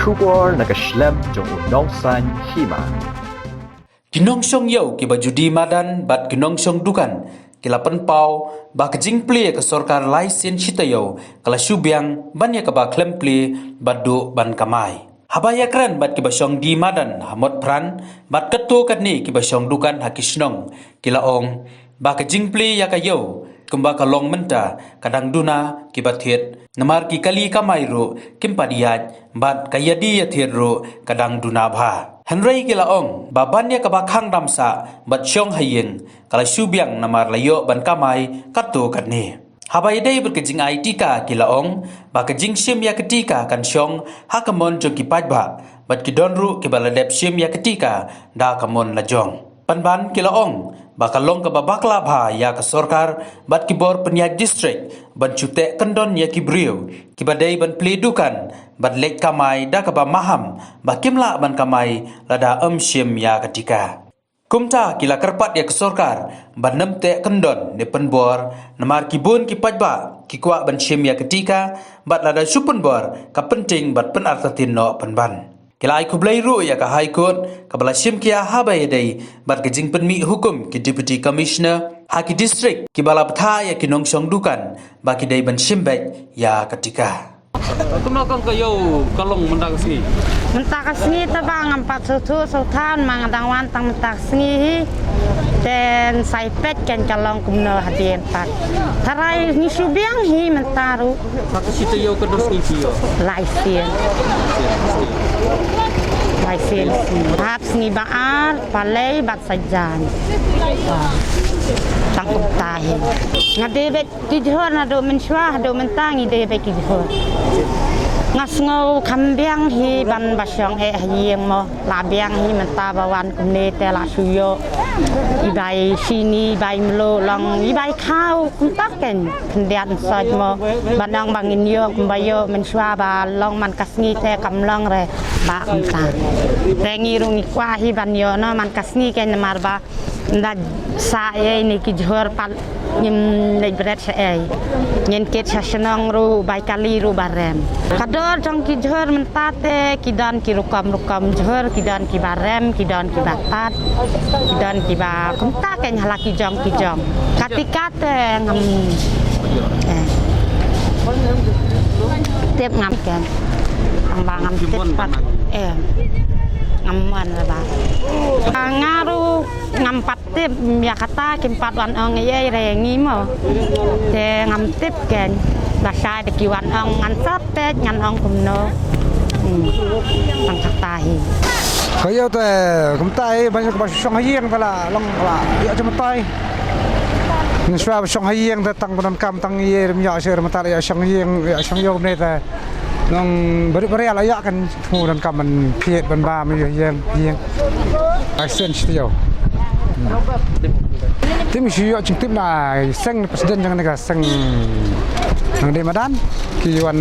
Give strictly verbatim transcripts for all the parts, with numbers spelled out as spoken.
Khubor na ka shlem jong u nongsan hima. Ki nongshong ïew kiba ju die madan bad ki nongshong dukan ki la pynpaw ba ka jingplie ïa ka sorkar lai sien shi taïew ka la shu biang ban ïa kaba khlem plie bad duh ban kamai. Haba ïakren bad kiba shong die madan ha Motphran bad katto katne kiba shong dukan ha ki shnong ki la ong ba ka jingplie ïa ka ïew kumba ka long mynta ka dang duna kiba thied namar ki kali kamai ruh kim pat ïaid bad ka ïadie ïathied ruh ka dang duna bha. Hynrei ki la ong ba ban ïa kaba khang dam sah bad shong ha ïing ka la shu biang namar la ïoh ban kamai katto katne. Haba ïadei bad ka jingai tika ki la ong ba ka jingshim ïa ka tika kan shong ha ka mon jong ki paidbah bad ki don ruh kiba la dep shim ïa ka tika da ka mon la jong. Pynban ki la ong ba ka long kaba bakla bha ïa ka sorkar bad ki bor pynïaid district ban shu teh kyndon ïa ki briew kiba dei ban plie dukan bad leit kamai da kaba maham ba kim lah ban kamai lada ym shim ïa ka tika. Kumta ki la kyrpad ïa ka sorkar ban ym teh kyndon ne pynbor namar ki bun ki paidbah ki kwah ban shim ïa ka tika bad lada shu pynbor ka pynting bad pynartatien noh pynban. Ki la ai khublei ruh ïa ka High Court kaba la shim khia haba ïadei bad ka jingpynmih hukum ki Deputy Commissioner ha ki district kiba la bthah ïa ki nongshong dukan ba ki dei ban shim beit ïa ka tika. Kumno kong ka ïew ka long mynta ka sngi? Mynta ka sngi te ba ngam pat sngewthuh sngewthan ma nga dang wan tang mynta ka sngi hi. Te sa ïa peit kein ka long kumno hadien pat. Tharai ngi shu biang hi mynta ruh. Sa ka shi taïew ka don sngi phi ïoh? Lai sien. Lai sien. Hap sngi ba ar, Palei bad Saitjaiñ. Tang kumta hi. Nga dei beit ki jhur naduh mynshuwa haduh mynta ngi dei beit ki jhur. Nga sngew kham biang hi ban ba shong eh ha ïing mo. La biang hi mynta ba wan kumne te la shu ïoh i bai shini, i bai mluh, long i bai khaw, kumta kein khyndiat soit mo. Ban ong ba ngin ïoh kumba ïoh mynshuwa ba long man ka sngi te kam long re ba kumta. Te ngi ruh ngi kwah hi ban ïoh noh man ka sngi kein namar ba ynda sah ei ne ki jhur pat ngim leit bret shaei. Ngin kit sha shnong ruh bai kali ruh ba rem. Ka dor jong ki jhur mynta te ki don ki rukom rukom jhur, ki don kiba rem, ki don kiba tad, ki don kiba kumta kein ha la ki jong ki jong. Ka tika te ngam, eh, tip ngam kein. Tang ba ngam tip pat, eh, ngam mon re ba. Nga ruh ngam pat tip ïa kata, kim pat wan ong ei ei re ngi mo. Te ngam tip kein. Ba shai te ki wan ong ngan sat te ngan ong kumno. Hmm. Tang kata hi. Ka ïew te kumta hi, ban ïoh ba shong ha ïing te la long la ïoh jingmyntoi. Mynshuwa ba shong ha ïing te tang ba donkam tang ïa rim ïoh shuh, mynta la ïoh shong ha ïing, ïoh shong ïew kumne te nong bari bari la ïoh kan. Thmu donkam ban thied ban bam ïa ïing, ïing. Ai sien shi taïew. Te ngi shu ïoh jingtip na seng president jong kane ka seng nongdie madan. Ki wan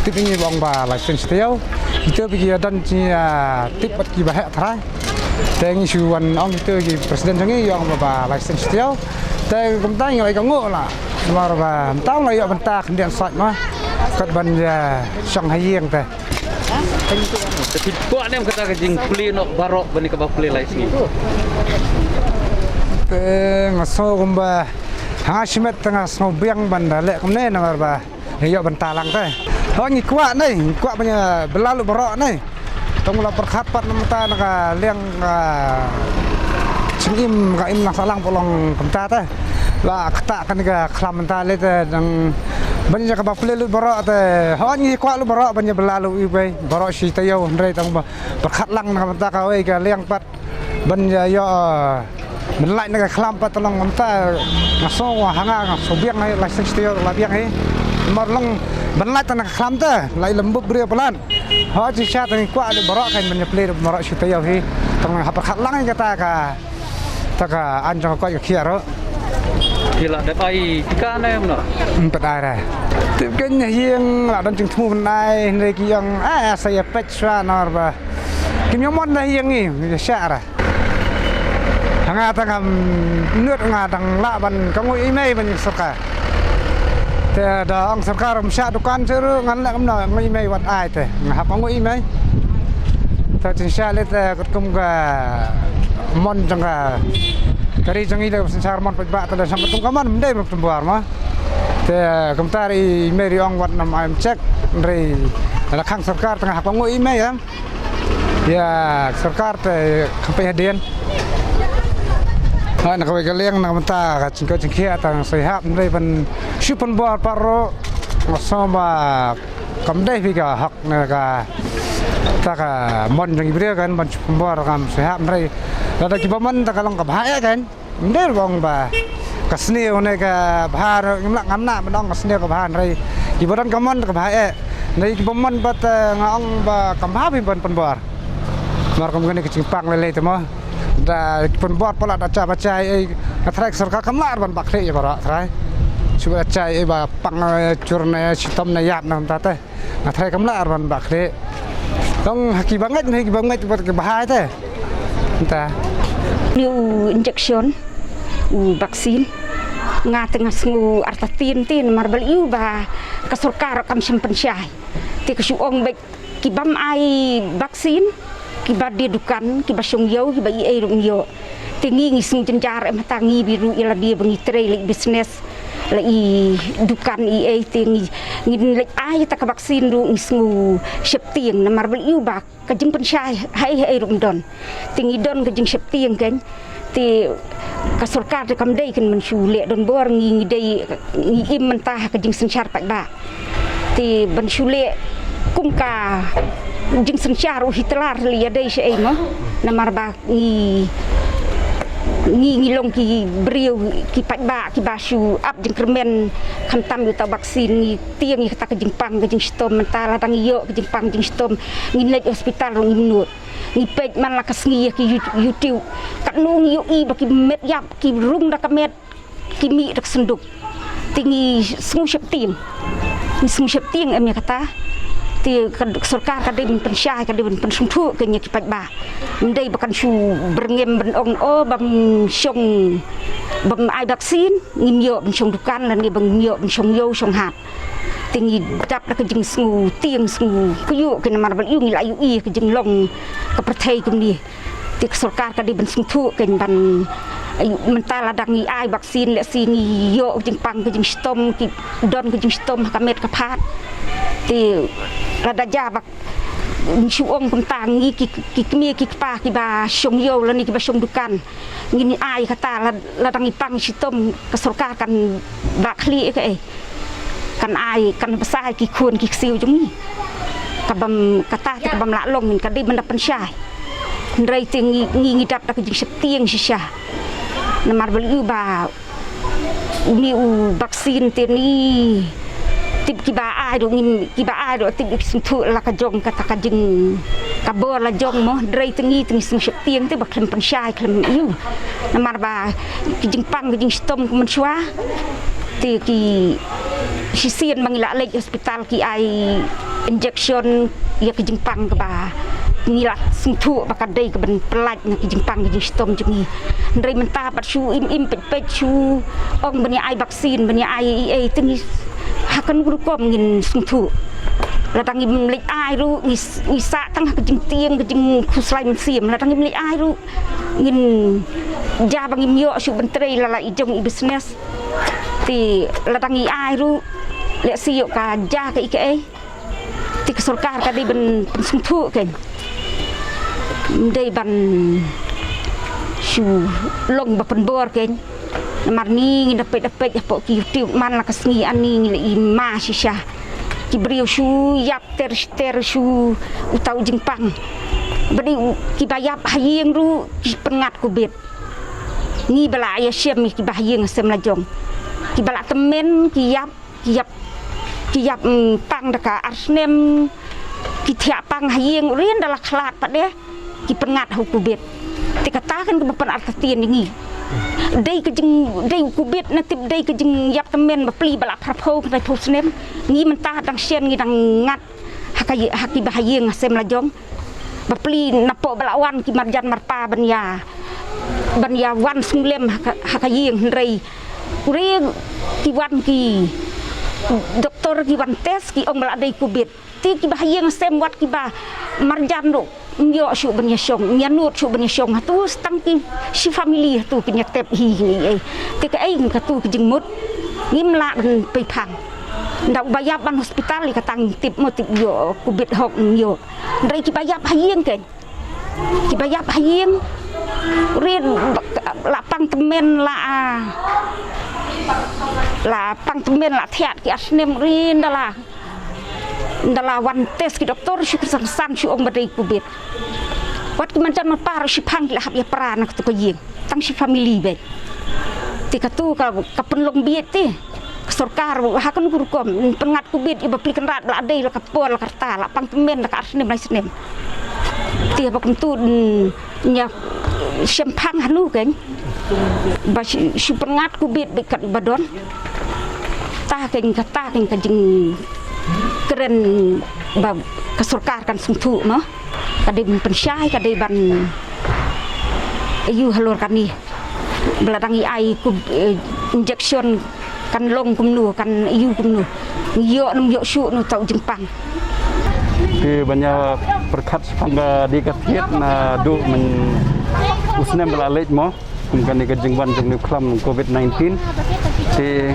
tip ïa ngi ba ong ba lai sien shi taïew. Kita ba ki don jingtip bad kiba heh tharai. Te ngi shu wan ong kita ki president jong ngi ïa ong ba lai sien shi taïew. Te kumta ngi la ïa ka nguh la. Namar ba mynta ngi la ïoh bynta khyndiat sait ma. Kat ban ïa shong ha ïing te. Te phi kwah ne em kata ka jingplie noh baroh ban ïa kaba plie lai sngi? Te nga sngew kumba ha nga shimet te nga sngew biang ban da leh kumne namar ba ngi ïoh bynta lang te. Ho ngi kwah ne, ngi kwah ban ïa bylla lut baroh ne. Tang la pyrkhat pat na mynta na ka liang ka jingim ka im lang sahlang ba long kumta te. La ktah kane ka khlam mynta lei te dang ban ïa kaba plie lut baroh te. Ho ngi kwah lut baroh ban ïa bylla lut iwei baroh shi taïew hynrei tang ba pyrkhat lang na ka mynta kawei ka liang pat ban ïa ïoh, eh, ban lait na ka khlam pat te long mynta nga sngew ha nga nga sngew biang hi lai sien shi taïew la biang hi. Namar long ban lait na ka khlam te la i lem bup briew palat. Ho jingshisha te ngi kwah lut baroh kan ban ïa plie lut baroh shi taïew hi. Tang hap pyrkhat lang hi kata ka, kata ka aiñ jong ka koit ka khiah ruh. Phi la dep ai tika ne em noh? Ym pat ai re. Tip kein ha ïing la don jingthmu ban ai hynrei ki ong ah sa ïa peit shuwa namar ba kim ïoh mon da ïing ngi ïa shah re. Ha nga te ngam nud, nga dang lah ban kohnguh ïa i mei ban ïa sorkar. Te da ong sorkar ym shah dukan shuh ruh ngan leh kumno, nguh ïa i mei wat ai te nga hap kohnguh ïa i mei. Ta chynshah leh te katkum ka mon jong ka, ka ri jong ngi, da ka synshar mon paidbah, te la shang katkum ka mon, ym dei ba pynbor ma. Te kumta i mei i ong wat nam ai ym check, hynrei la khang sorkar tang ha ka ngu i mei em. Ïa sorkar te kham pei hadien. Ha na kawei ka liang na ka bynta ka jingkoit jingkhiah tang soi hap, hynrei ban shu pynbor pat ruh nga sngew ba kam dei phi ka hok na ka, ta ka mon jong i briew kan ban shu pynbor kam soi hap, hynrei lada kiba mon ta ka long ka bha ïa kan. Ym dei ba ong ba ka sniew ne ka bha, ngim lah, ngam lah ban ong ka sniew ka bha, hynrei kiba don ka mon ka bha eh. Hynrei kiba mon pat, eh, nga ong ba kam bha phi ban pynbor. Mar kum kane ka jingpang lei lei te mo. Da pynbor palat da cha ba cha ei, nga tharai ka sorkar kam lah ban ba khleh ïa baroh tharai. Shu ba cha ei ba pang, eh, chur ne shitom ne ïap na kumta te. Nga tharai kam lah ban ba khleh. Tang ha kiba ngeit ne kiba ngeit bad kiba hai te. Kumta. Ni u injection, u vaccine. Nga te nga sngew artatien te namar ba lei u ba ka sorkar kam shym pynshai. Te ka shu ong beit ki bym ai vaccine, kiba die dukan, kiba shong ïew, kiba i ei ruh ym ïoh. Te ngi ngi sngew jynjar em, hata ngi bi ruh ïa lade ba ngi trei leh business, la i dukan i ei, te ngi ngin leit ai ta ka vaccine ruh ngi sngew sheptieng namar ba lei u ba ka jingpynshai ha ei ha ei ruh ym don. Te ngi don ka jingsheptieng kan. Te ka sorkar te kam dei kan mynshu leh donbor, ngi ngi dei ngi im mynta ha ka jingsynshar paidbah. Te ban shu leh kum ka jingsynshar u Hitler lei ïa dei sha ei mo. Namar ba ngi ngi ngi long ki briew ki paidbah kiba shu ap jingkyrmen khamtam ïa uta u vaccine, ngi tieng ïa kata ka jingpang ka jingshitom, mynta lada ngi ïoh ka jingpang jingshitom ngin leit hospital ruh ngim nud. Ngi peit man la ka sngi ïa ki You-, YouTube. Katno ngi ïohi ba ki met ïap, ki rung da ka met, ki mih da ka synduk. Te ngi sngew sheptieng. Ngi sngew sheptieng em ïa kata. Te ka sorkar ka dei ban pynshai, ka dei ban pynsngewthuh kein ïa ki paidbah. Ym dei ba kan shu byrngem ban ong o bym shong, bym ai vaccine, ngim ïoh ban shong dukan lane ba ngim ïoh ban shong ïew shong hat. Te ngi dap da ka jingsngew tieng sngew kyiuh kein namar ba lei u ngi la ïohi ka jinglong ka pyrthei kumne. Te ka sorkar ka dei ban sngewthuh kein ban, ai, mynta lada ngi ai vaccine lehse ngi ïoh ka jingpang ka jingshitom, ki don ka jingshitom ha ka met ka phad. Te lada jia ba ngi shu ong kumta ngi ki, ki kmie ki kpa kiba shong ïew lane kiba shong dukan. Ngin ai kata la, lada ngi pang shitom ka sorkar kan ba khlieh kaei. Kan ai, kan bsa ki khun ki ksiew jong ngi. Ka bym, kata te ka bym lah long, ngin ka dei ban da pynshai. Hynrei te ngi, ngi, ngi dap da ka jingsheptieng shisha. Namar ba lei u ba une u vaccine te ni tip kiba ai ruh ngin, kiba ai ruh tip ki sngewthuh la ka jong kata ka jing ka bor la jong mo, hynrei te ngi te ngi sngewsheptieng te ba khlem pynshai khlem ïoh. Namar ba ki jingpang ki jingshitom ka mynshuwa te ki shisien ba ngi la leit hospital ki ai injection ïa ki jingpang kaba ngi la sngewthuh ba ka dei ka ban pynlait na ki jingpang ki jingshitom jong ngi. Hynrei mynta pat shu im im peit peit shu ong ban ïa ai vaccine, ban ïa ai ei ei te ngi ha kano ka rukom ngin sngewthuh. Lada ngim leit ai ruh ngi s-, ngi sah tang ha ka jingtieng ka jingkhuslai mynsiem. Lada ngim leit ai ruh ngin, jia ba ngim ïoh shuh ban trei la la i jong i business. Te lada ngi ai ruh lehse ïoh ka jia kaei kaei. Te ka sorkar ka dei ban pynsngewthuh kein. Ym dei ban shu long ba pynbor kein. Namar ni ngi da peit da peit hapoh ki YouTube man la ka sngi ani ngi la i ma shisha. Ki briew shu ïap ter ter shu uta u jingpang. Ba dei u, kiba ïap ha ïing ruh ki pynngat covid. Ngi ba la ïashem kiba ha ïing sem la jong. Kiba la tymmen ki ïap ki ïap, ki ïap, mm, pang da ka ar snem, ki thiah pang ha ïing u rin da la khlad pat de, ki pynngat ha u covid. Te kata kan kaba pynartatien ïa ngi. Dei ka jing, dei u covid na tip dei ka jingïap tymmen ba pli ba la pharphew khyndai phew snem. Ngi mynta dang shen ngi dang ngat ha ka ï-, ha kiba ha ïing ha sem la jong. Ba pli napoh ba la wan ki marjan marpa ban ïa, ban ïa wan sngewlem ha ka, ha ka ïing hynrei. Ure ki wan ki doktor ki wan test ki ong ba la dei covid. Te kiba ha ïing sem wat kiba Marjan ruh ym ïoh shuh ban ïa shong, ym ïa nud shuh ban ïa shong. Hatu stang ki shi family hatu ki ïa tep hi ni ei. Te kaei katu ka jingmut, ngim lah ban pei phang. Nda uba ïap ban hospital ïa kata ngim tip mo, tip ïoh covid hok ngim ïoh. Hynrei kiba ïap ha ïing kein, kiba ïap ha ïing, rit la pang tymmen la, la pang tymmen la thiat ki ar snem rit nda la, nda la wan test ki doktor shu kynsan san shu ong ba dei covid. Wat ki marjan marpa ruh shiphang ki la hap ïa pra na katu ka ïing, tang shi family beit. Te katu ka, ka pynlong bieit te. Ka sorkar ha kano ka rukom, pynngat covid iba pli kynrad ba la dei la ka por la ka rta, la pang tymmen la ka ar snem lai snem. Te ba kumtu, mm, ïa shemphang hanu kein, ba shu, shu pynngat covid beit kat ba don. Ta kein, kata kein ka jingkren ba ka sorkar kan sngewthuh mo. Ka dei ban pynshai, ka dei ban ïoh halor kane. Ba la dang ïa ai covid, eh, injection kan long kumno, kan ïoh kumno. Ïoh nym ïoh shuh no tau jingpang. Te ban ïa pyrkhat shaphang ka dei ka thied naduh myn u snem ba la leit mo. Kum kane ka jingwan jong u khlam covid nineteen. Te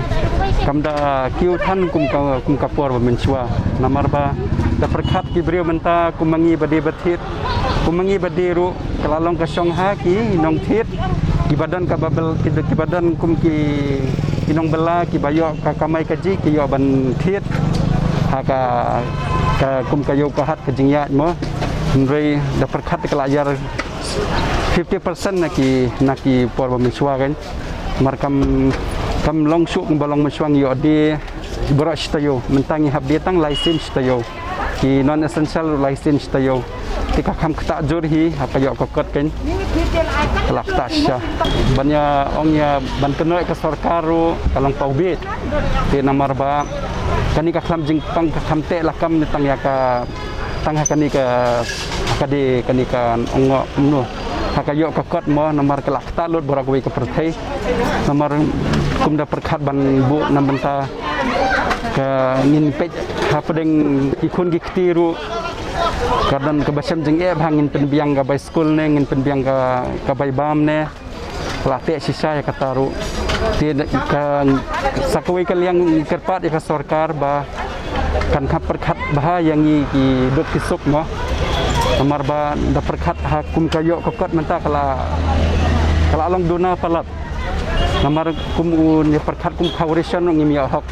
kam da kiew than kum ka, kum ka por ba mynshuwa. Namar ba da pyrkhat ki briew mynta kum ma ngi ba dei ba thied, kum ma ngi ba dei ruh ka la long ka shong ha ki nongthied, kiba don kaba bel, ki, kiba don kum ki, ki nongbylla, kiba ïoh ka kamai kajih, ki ïoh ban thied ha ka, ka kum ka ïew ka hat ka jingïaid mo. Hynrei da pyrkhat ka la ïar fifty percent na ki, na ki por ba mynshuwa kein. Namar kam, kam long shuh kumba long mynshuwa, ngi ïoh die baroh shi taïew. Mynta ngi hap die tang lai sien shi taïew. Ki non essential ruh lai sien shi taïew. Te ka kham ktah jur hi ha ka ïoh ka kot kein. Ka la ktah shisha. Ban ïa ong ïa ban kynnoh ïa ka sorkar ruh ka long paw bieit. Te namar ba kane ka khlam jingpang ka kham teh lakam ne tang ïa ka, tang ha kane ka, ha ka dei kane ka ong kumno, ha ka ïoh ka kot mo, namar ka la ktah lut baroh kawei ka pyrthei. Namar kum da pyrkhat ban buh na bynta ka, ngin peit hapdeng ki khun ki kti ruh ka don kaba shem jingeh ba ngin pynbiang ka bai skul ne, ngin pynbiang ka, ka bai bam ne. Ka la teh shisha ïa kata ruh. Te ka, sa kawei ka liang ngi kyrpad ïa ka sorkar ba kan kham pyrkhat bha ïa ngi ki duk ki suk mo. Namar ba da pyrkhat ha kum ka ïoh ka kot mynta ka la, ka la long duna palat. Namar kum u ngi pyrkhat kum khaw ration ruh ngim ïoh hok.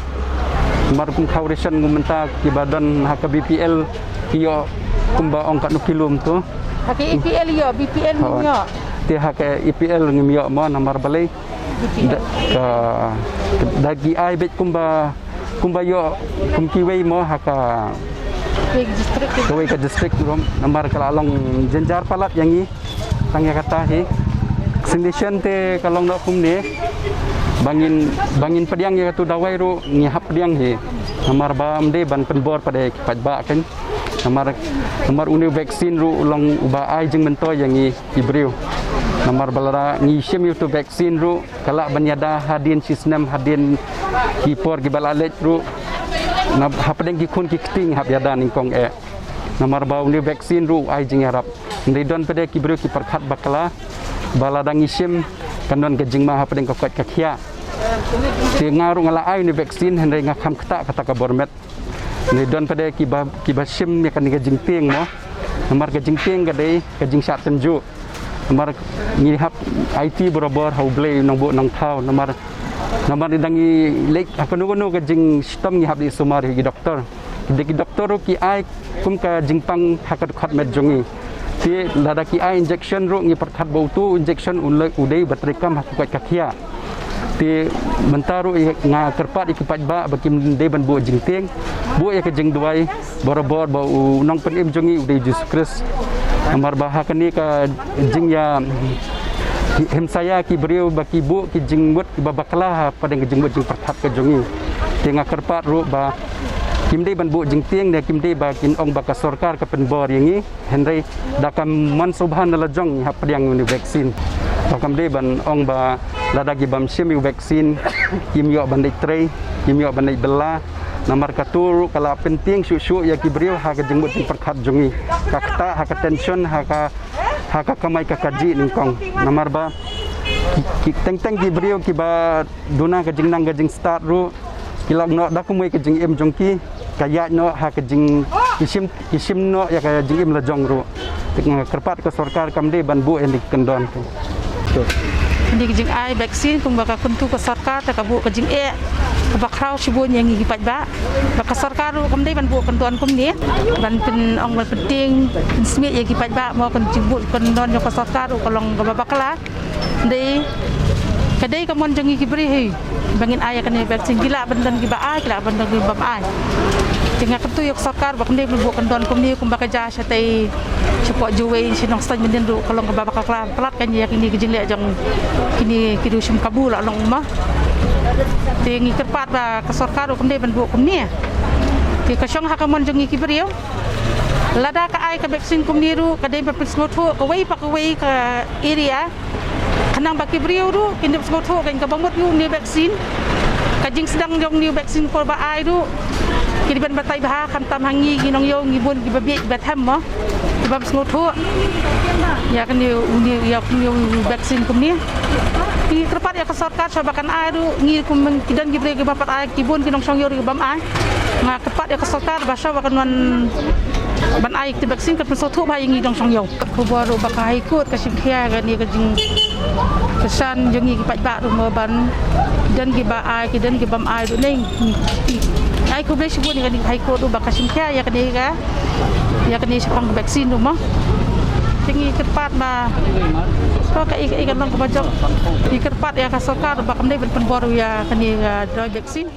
Namar kum khaw ration kum mynta kiba don ha ka B P L ki ïoh kumba ong katno ki lum tu. Ha ka A P L ïoh, B P L ngim ïoh. Te ha ka A P L ngim ïoh mo, namar balei? Da, ka, da ki ai beit kumba, kumba ïoh kum kiwei mo ha ka, kawei ka district ruh, namar ka la long jynjar palat ïa ngi. Tang ïa kata hi. Suggestion te ka long noh kumne. Ba ngin, ba ngin pdiang ïa katu dawai ruh ngi hap pdiang hi. Namar ba ym dei ban pynbor pat ïa ki paidbah kein. Namar, namar une u vaccine ruh u long uba ai jingmyntoi ïa ngi ki briew. Namar ba lada ngi shim ïa utu vaccine ruh ka lah ban ïada hadien shi snem, hadien ki por kiba la leit ruh. Na hapdeng ki khun ki kti ngi hap ïada nyngkong eh. Namar ba une u vaccine ruh u ai jingïarap. Hynrei don pat de ki briew ki pyrkhat bakla ba lada ngi shim kan don ka jingma hapdeng ka koit ka khiah. Te nga ruh nga la ai une u vaccine hynrei nga kham ktah kata ka bor met. Hynrei don pat de kiba, kiba shim ïa kane ka jingtieng mo. Namar ka jingtieng ka dei ka jingshah tynjuh. Namar ngi hap aiti barabor ha U Blei Nongbuh Nongthaw. Namar, namar da ngi leit ha kano kano ka jingshitom ngi hap leit sumar ïa ki doktor. Ki, ki doktor ruh ki ai kum ka jingpang ha ka dkhot met jong ngi. Te lada ki ai injection ruh ngi pyrkhat ba utu injection u lei, u dei ba treikam ha ka koit ka khiah. Te mynta ruh ïa, nga kyrpad ïa ki paidbah ba kim dei ban buh jingtieng, buh ïa ka jingduwai barabor ba u nongpynim jong ngi u dei Jisu Khrist. Namar ba ha kane ka jingïa himsaïa ki briew ba ki buh ki jingmut kiba bakla hapdeng ka jingmut jingpyrkhat ka jong ngi. Te nga kyrpad ruh ba kim dei ban buh jingtieng ne kim dei ba kin ong ba ka sorkar ka pynbor ïa ngi. Hynrei da ka mon sngewbha na la jong ngi hap pdiang une u vaccine. Ba kam dei ban ong ba lada ki bym shim ïa u vaccine kim ïoh ban leit trei, kim ïoh ban leit bylla. Namar katu ruh ka la pyntieng shuh shuh ïa ki briew ha ka jingmut jingpyrkhat jong ngi. Ka ktah ha ka tension ha ka, ha ka kamai ka kajih nyngkong. Namar ba ki, ki teng teng ki briew kiba duna ka jingnang ka jingstad ruh, ki la ong noh da kumwei ka jingim jong ki, ka ïaid noh ha ka jing, ki shim, ki shim noh ïa ka jingim la jong ruh. Te nga kyrpad ka sorkar kam dei ban buh ïa kane ka kyndon. Kane ka jingai vaccine kumba ka kyntu ka sorkar te ka buh ka jingeh kaba khraw shibun ïa ngi ki paidbah. Ba ka sorkar ruh kam dei ban buh kyndon kumne ban pyn-ong ban pyntieng pynsmit ïa ki paidbah, mo, ka jingbuh kyndon jong ka sorkar ruh ka long kaba bakla. Dei ka dei ka mon jong ngi ki briew hi ba ngin ai ïa kane vaccine, ki lah ban don kiba ai, ki lah ban don kiba bym ai. Te nga kyntu ïa ka sorkar ba kam dei ban buh kyndon kumne kumba ka jia shatei shapoh Jowai, sha Nongstoiñ mynnin ruh ka long kaba bakla palat ka ïa kine ki jingleh jong kine ki dei shim kabu la long, mo. Te ngi kyrpad ba ka sorkar ruh kam dei ban buh kumne. Te ka shong ha ka mon jong ngi ki briew. Lada ka ai ka vaccine kumne ruh ka dei ban pynsngewthuh kawei pa kawei ka area. Khnang ba ki briew ruh kin ïoh sngewthuh kein kaba mut ïa une u vaccine, ka jingsdang jong une u vaccine kaba ai ruh. Ki dei ban batai bha, khamtam ha ngi ki nongïew, ngi bun kiba bieit kiba them, mo, kibym sngewthuh ïa kane une, ïa une u vaccine kumne. Ngi kyrpad ïa ka sorkar shuwa ba kan ai ruh, ngi kum ki don ki briew kiba pat ai, ki bun ki nongshong ïew ruh kibym ai. Nga kyrpad ïa ka sorkar ba shuwa ba kan wan ban ai kane ka vaccine kan pynsngewthuh bha ïa ngi nongshong ïew. Ka khubor ruh ba ka High Court ka shim khia ïa kane ka jingkyrshan jong ngi ki paidbah ruh, mo, ban don kiba ai, ki don kibym ai ruh, ne. Ai khublei shibun ïa kane ka High Court ruh ba ka shim khia ïa kane ka, ïa kane shaphang ka vaccine ruh, mo. Te ngi kyrpad ba, ko ka i, i ka long kaba jong. Ngi kyrpad ïa ka sorkar ruh ba kam dei ban pynbor ïa kane ka dawai vaccine.